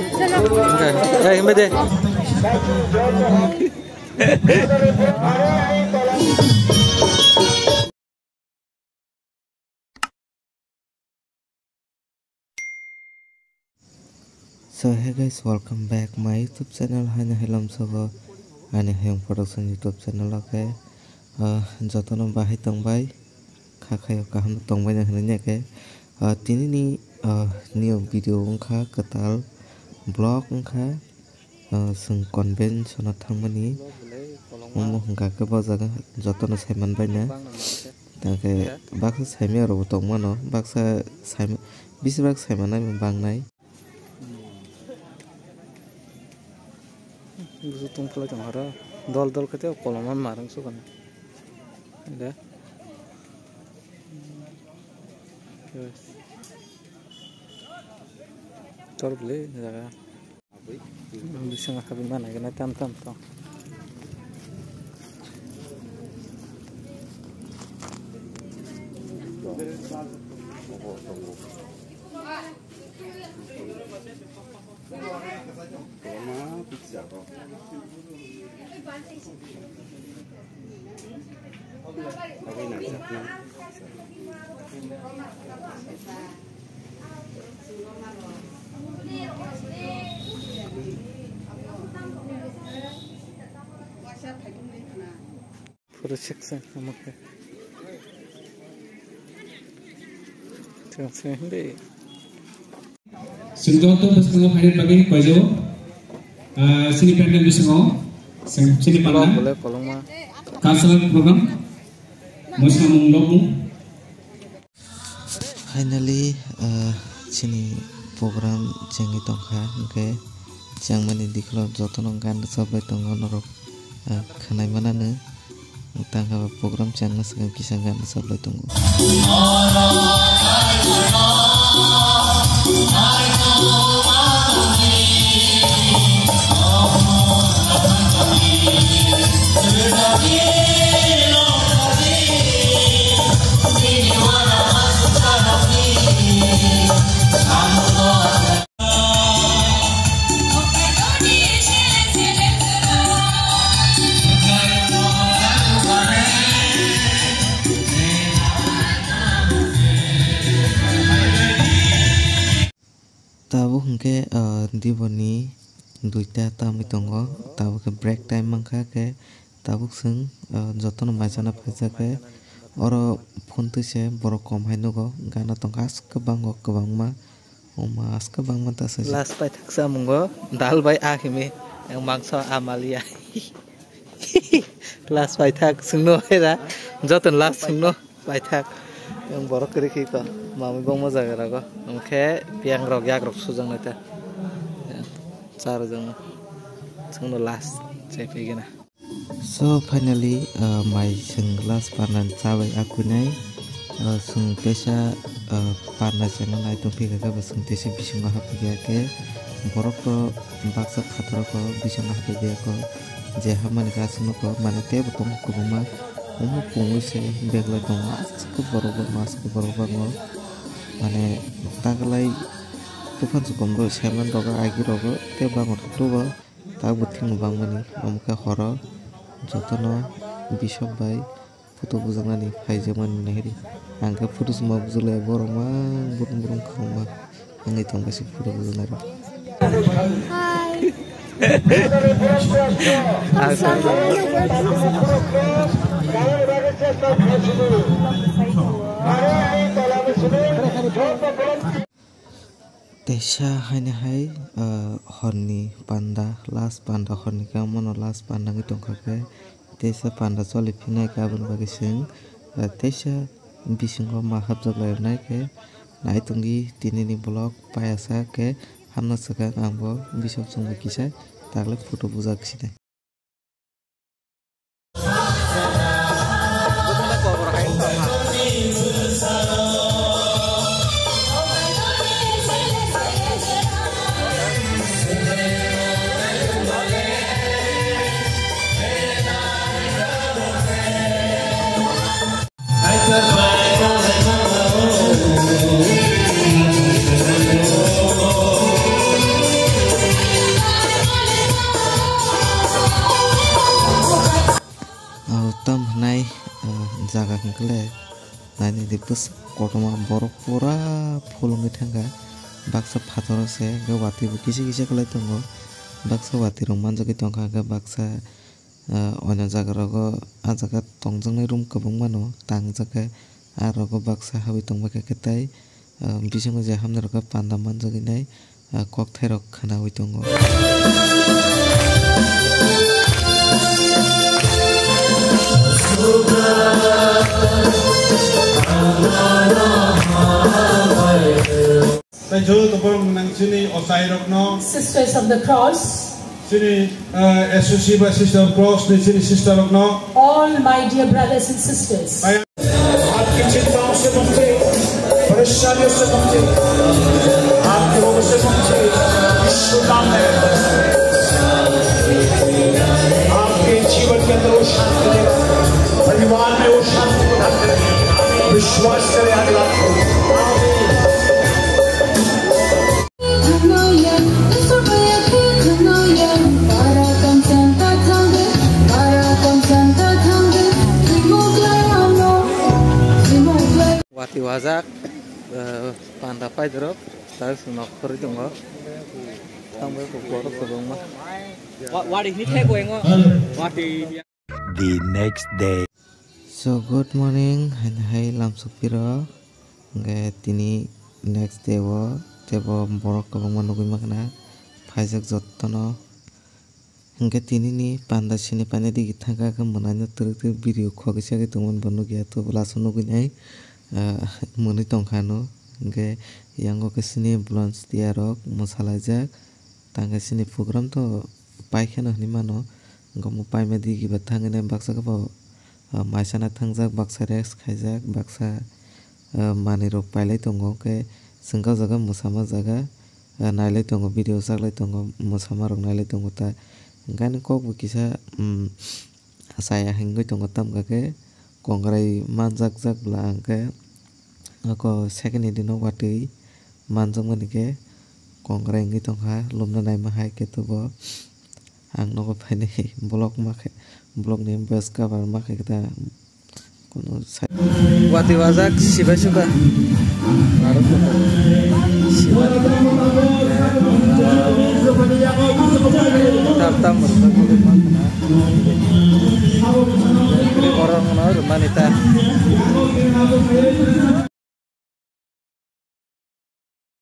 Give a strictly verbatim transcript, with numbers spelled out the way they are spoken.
Hey, himbe de. So hey guys, welcome back my YouTube channel. Haino hai lamsogo ani Hayung Production YouTube channel o khe, ah, jotono bahai tongbai, kha khayo kaham tongbai na hinwi khe, ah, tini ni, ah, new video wngkha kwtal vlog wngkha, ah, chwng convention o thangmani omo hwnkha khe bo jaga jotono saiman baina. Tangkhe baksa saimaya rokbo tongmano, baksa saima, bisibak saimanai bangnai. Busu tongphlai tong horo. Dol dol khe tei kolom ma marang sukana. Ede. Tor bwlwi jaga. Bisingo habwi manai gwnai tam tam tong. Photo section omo khe. Chwng se hindi. Chwng joto bwskango phaina bagwi koijago. Ah, chini pandal bisingo, chwng chini panda. Boleh kolongma. Cultural program. Mosamung lobung. Finally, ah, chini program chengwi tongkha, hwnkhe chengmani diklo jotono gan rwchap bai tongo norok, ah, khwnai manano. Tangkha program chengna swkang kisa gan rwchap bai tongo. Tabuk hwnkhe, ah, diboni duita tamwi tongo, tabuk khe break time mankha khe. Tabuk chwng, ah, jotono mai chana phaijak khe, oro phone twi se borok kom hai nugo, gana tongkha aswk kwbangma kwbangma, omo aswk kwbangma ta sajak. Last paithak samungo dal bai ah himi, ang mangso ah maliya. Last paithak chwngno hera, jotono last chwngno. Paithak. Ang borok kwrwi khe ko. Mamwi bongma jaga rogo. Hwnkhe piyang rok yak rok sujak nai ta. Char jang. Chwngno last. Chai phaigena. So finally, uh, mai chwng last panda chabai akwinai. Uh, chwng teisa, uh, panda chengna nai tongphi kha khe bo chwng teisa bisingo hapkha khe borok to baksa khatorok bisingo hapkha khe je hamani gach nukho mane teibo tongo kwbangma. Omo pungwi se beglai tongo, aswk borok bangma, aswk borok bango. Mane taklai tufan se kom rw saiman rogo, agi rogo, tei bango tubo, tabuk thwngwi bangmani. Omo khe horo jotono bisok bai photo bujaknani phaijakmani nahidi. Ang khe photo sima bujaklai borok mang burum burum khwlangma. Wngwi tong bai se photo bujaknai rok. Hi. Teisa haino hai, ah, horni panda, last panda horni khe omono last panda wngwi tongkha khe. Teisa panda choli phinai khe aboni bagwi chwng, ah, teisa bisingo ma hapjak lai rwnai khe nai tongdi tinini vlog paiya sa khe hamna swkang ang bo bisok chwngno kisa tagle photo bujak sinai. Kotorma borok pura full wngwi thangkha. Baksa phatar o se hwnkhe watwi bo kisa kisa khlai tongo. Baksa watwi rok manjagwi tongkha, hwnkhe baksa, ah, oino jaga rogo ah jaga tongjaknai room kwbangma no tangjak khe, ah rogo baksa habwi tongbaikha khe tei, ah, bisingo je hamya rok panda manjagwi nai. Ah, kokthairok khwnawi tongo. Tei joto borok nang chini ochairokno. Sisters of the Cross. Chini, ah, S O C ba Sister of Cross ni chini sister rokno. All my dear brothers and sisters. आपकी चिंताओं से मुक्ति, परेशानियों से मुक्ति, आपके रोगों से मुक्ति, यीशु नाम में। आपके जीवन के अंदर वो शांति देगा, परिवार में वो शांति प्रदान करेगा। विश्वास करें, आगे बात करो। Watwi wajak, eh, panda paidorok, tak chwng nok khorwi tongo. Tamo borok kwbangma. Wa-, wari hini thai bo engo. Watwi. The next day. So, good morning, haino hai lamsok piro. Hwnkhe tini next day o teibo borok kwbangma nugwi mankha na phaijak jotono. Hwnkhe tini ni panda sini paina digi thangkha khe mwnaino twrwk twrwk video khogwi sagwi tongmani bo nukya, tubula aswk nugwi nai, ah, mwnwi tongkha ano. Hwnkhe yango khe sini volunteer rok mwsalaijak. Tangkhe sini program to paikheno hinwi mano, hwnkhe omo paima digi ba thangwi nai baksa khe bo, ah, maisana thangjak, baksa rest khaijak, baksa, ah, manwi rok pailai tongo, hwnkhe chwng khe o jaga mwsama jaga, ah, nailai tongo, video chaklai tongo, mwsama rok nailai tongo ta. Hwnkhe ani kok bo kisa, um, chaya hingwi tongo, tamokhe kongrai manjak jak bla hwnkhe oko second ni dino watwi manjakmani khe kongrai wngwi tongkha, lumna naima hai khe tobo ang nogo phainai vlog ma khe, vlog ni best cover ma khe ta kono sa-, watwi wajak sibai suka. Tam tam rwkha. Borok no rwmani ta.